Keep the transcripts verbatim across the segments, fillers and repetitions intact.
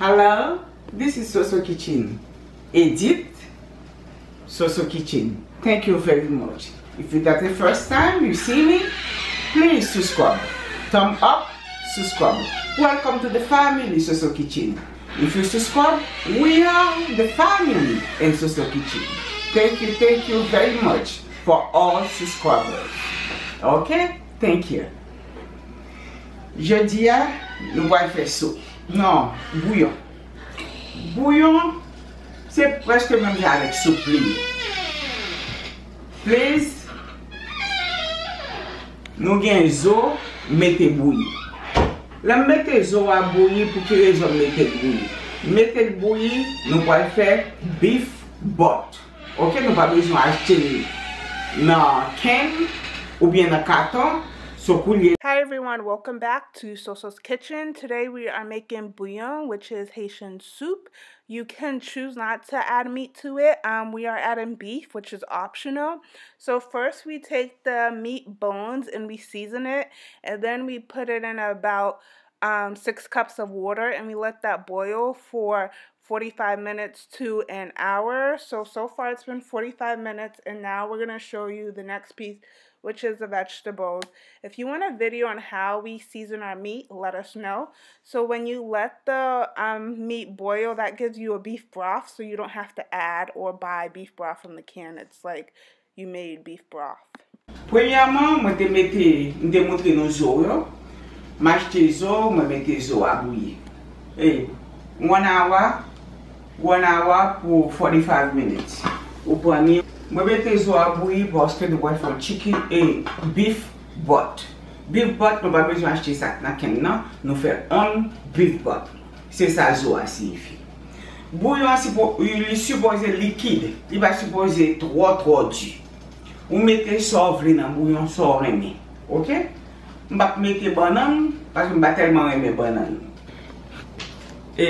Hello, this is Soso Kitchen. Edit Soso Kitchen. Thank you very much. If it's the first time you see me, please subscribe. Thumb up, subscribe. Welcome to the family, Soso Kitchen. If you subscribe, we are the family in Soso Kitchen. Thank you, thank you very much for all subscribers. Okay? Thank you. Jodi a, nou pral fè soup. Non, bouyon. Bouyon, se prèske menm jan avèk soup li ye. Please, nou gen zo, mete bouyi. Lè m mete zo a bouyi, pou ki rezon m mete l bouyi? M mete l bouyi, nou pral fè beef broth. Ok, nou pa bezwen achte l nan can oubyen nan katon. So koulye. Hi everyone, welcome back to Soso's Kitchen. Today we are making bouillon, which is Haitian soup. You can choose not to add meat to it. Um, we are adding beef, which is optional. So first we take the meat bones and we season it, and then we put it in about um, six cups of water, and we let that boil for forty-five minutes to an hour. So, so far it's been forty-five minutes, and now we're gonna show you the next piece, which is the vegetables. If you want a video on how we season our meat, let us know. So when you let the um, meat boil, that gives you a beef broth, so you don't have to add or buy beef broth from the can. It's like you made beef broth. Premyèman, mwen te mete, m te montre nou zo yo. M achte zo, mwen mete zo a bouyi. E, one hour, one hour pou forty-five minutes. Ou pran li. Mwen mete zo a bouyi paske nou pral fè chicken e beef broth. Beef broth, nou pa bezwen achte sa k nan can nan. Nou fè on beef broth. Se sa zo a siyifi. Bouyon an sipo-, li sipoze likid. Li pa sipoze twò, twò di. Ou mete sa w vle nan bouyon, sa w renmen. Ok? M p ap mete bannann, paske m pa tèlman renmen bannann. E,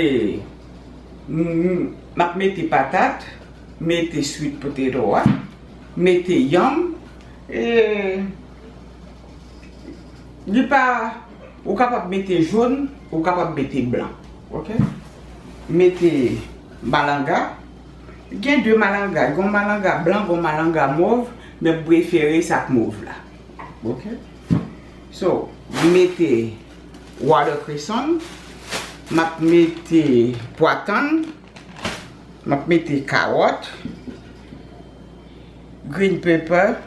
m, m, m ap mete patat, mete sweet potato a, mete yanm, e, li pa, ou kapab mete jòn, ou kapab mete blan. Ok? Mete malanga. Gen de malanga. Gen malanga blan, gen malanga mov, men m prefere sa k mov la. Ok? So, m mete water cresson, m ap mete pwa tann, m ap mete kawòt, green pepper.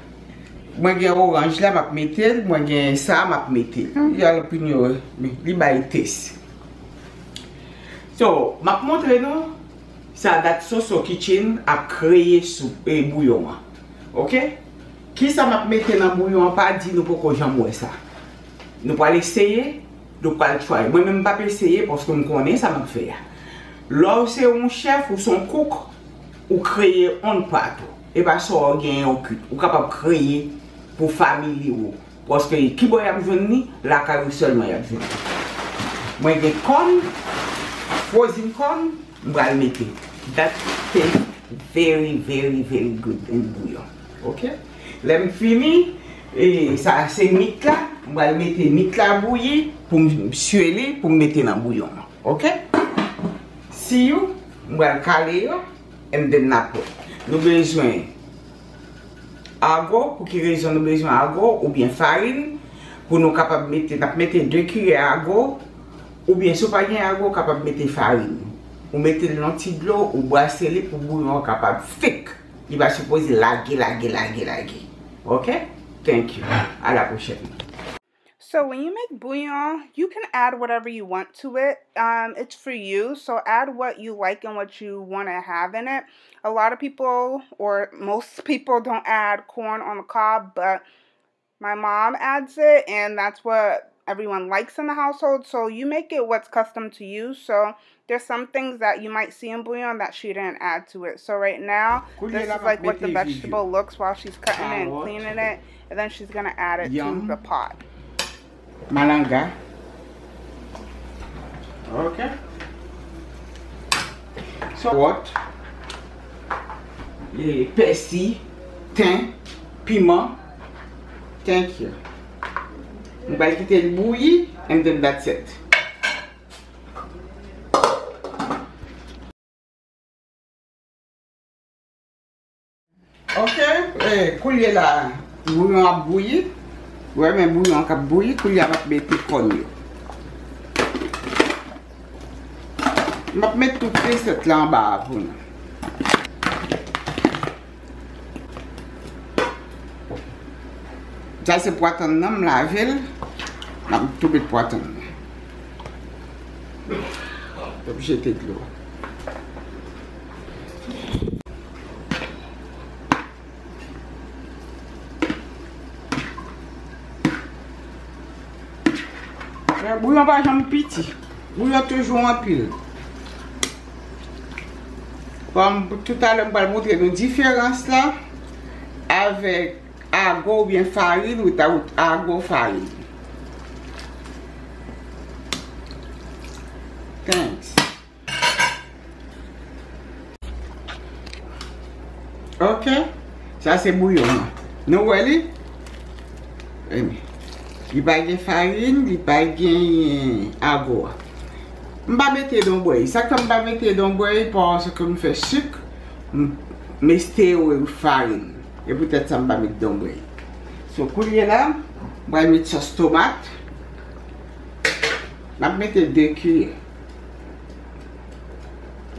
Mwen gen oranj la, m ap mete l. Mwen gen sa, m ap mete l. Jalapeno, li bay tes. So, m ap montre nou sa dat Soso Kitchen ap kreye sou, e, bouyon an. Ok? Kisa m ap mete nan bouyon an, pa di nou poko janm wè sa. Nou pral eseye, nou pral try. Mwen menm m p ap eseye paske m konnen sa m ap fè a. Lè w se yon chèf, ou se yon kouk, ou kreye yon plato. E pa sa w genyen w kwit. Ou kapab kreye pou family ou. Paske kibò y ap jwenn li? Lakay ou sèlman y ap jwenn li. Mwen gen kòn, frozen kòn, m pral mete. That taste very, very, very good in bouyon. Ok? Lè m fini, e, sa se meat la, m pral mete meat la bouyi pou m sye li, pou m mete nan bouyon an. Ok? See you, m pral kale yo, and then n ap wè. Nou bezwen ago, pou ki rezon nou bezwen ago, oubyen farin, pou nou kapab mete, n ap mete de kiyè ago, oubyen si w pa gen ago, w kapab mete farin. Ou mete l nan ti dlo, ou brase li pou bouyon an kapab thick. Li pa sipoze lage, lage, lage, lage. Ok? Thank you. A la pwochèn. So when you make bouillon, you can add whatever you want to it. Um, it's for you. So add what you like and what you want to have in it. A lot of people, or most people, don't add corn on the cob, but my mom adds it, and that's what everyone likes in the household. So you make it what's custom to you. So there's some things that you might see in bouillon that she didn't add to it. So right now, this is like what the vegetable looks while she's cutting it and cleaning it, and then she's gonna add it to the pot. Malanga. Ok. So what? E, pèsi, ten, piman. Thank you. M pral kite l bouyi, and then that's it. Ok, eh, koulye la, bouyon ap bouyi. Ou wè, men bouyon k ap bouyi, koulye a m ap mete kòn yo. M ap met tout resèt la anba a pou nou. Sa se pwa tann nan, m lave l. M ap tou met pwa tann nan. Epi jete dlo. Men bouyon pa janm piti. Bouyon toujou anpil. Kòm toutalè m pral montre nou diferans la avèk ago oubyen farin, without ago, farin. Thanks. Ok, sa se bouyon an. Nou wè li? Ebyen, li pa gen farin, li pa gen ago a. M pa mete donbrèy. Sa k fè m pa mete donbrèy, paske m fè sik, m, m estere farin. E poutèt sa m pa met donbrèy. So, koulye la, m pral met sòs tomat. M ap mete de kiyè.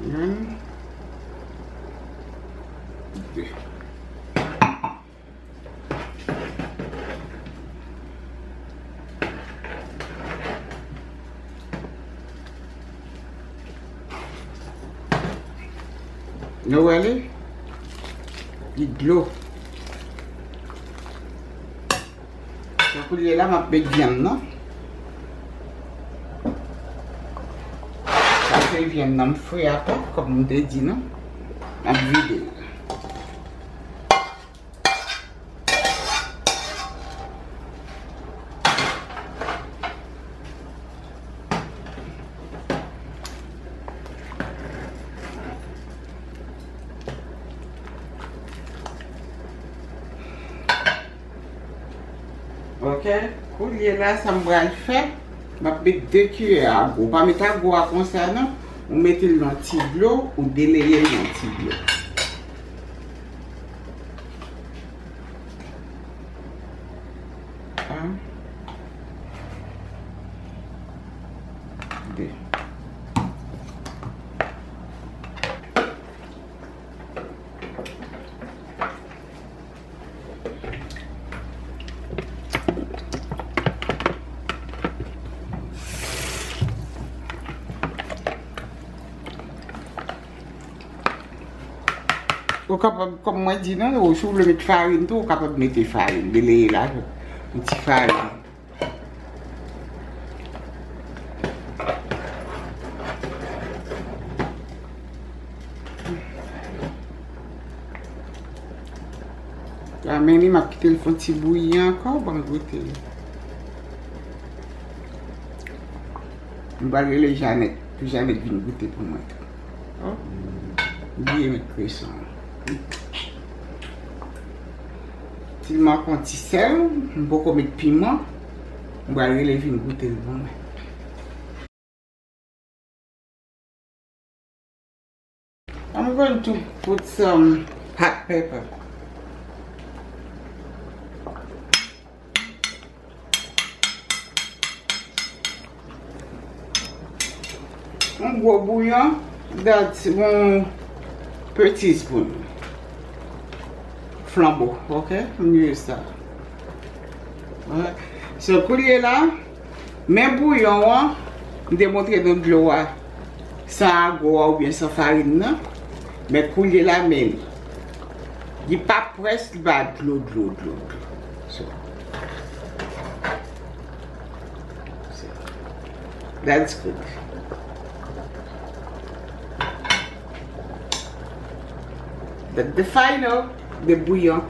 Youn. De. Nou wè li? Li dlo. Donk, koulye la, m ap met vyann nan. Sa se vyann nan m fri atò, kòm m te di nou. M ap vide l. Ok, koulye la, sa m pral fè, m ap met de kiyè ago. Ou pa met ago a konsa, non. Ou mete l nan ti dlo, ou deleye l nan ti dlo. An. De. Ou kapab, kòm mwen di nou, ou, si w vle met farin tou, ou kapab mete farin, deleye l ak yon ti farin. La, men li, m ap kite l fè yon ti bouyi ankò, ban m goute li. M pral rele Janèt, pou Janèt vin goute pou mwen tou. Oh, m bliye met kreson an. Si m manke yon ti sèl, m poko met piman, m pral rele vin goute l pou mwen. I'm going to put some hot pepper. Yon gwo bouyon, that's yon peti spoon. Flanbo, ok? M use sa. Ok. So, koulye la, men bouyon an, m te montre nou dlo a, san ago a oubyen san farin nan. Men koulye la, men li pa près, li pa dlo, dlo, dlo, dlo. So, so, that's good. The, the final, the bouillon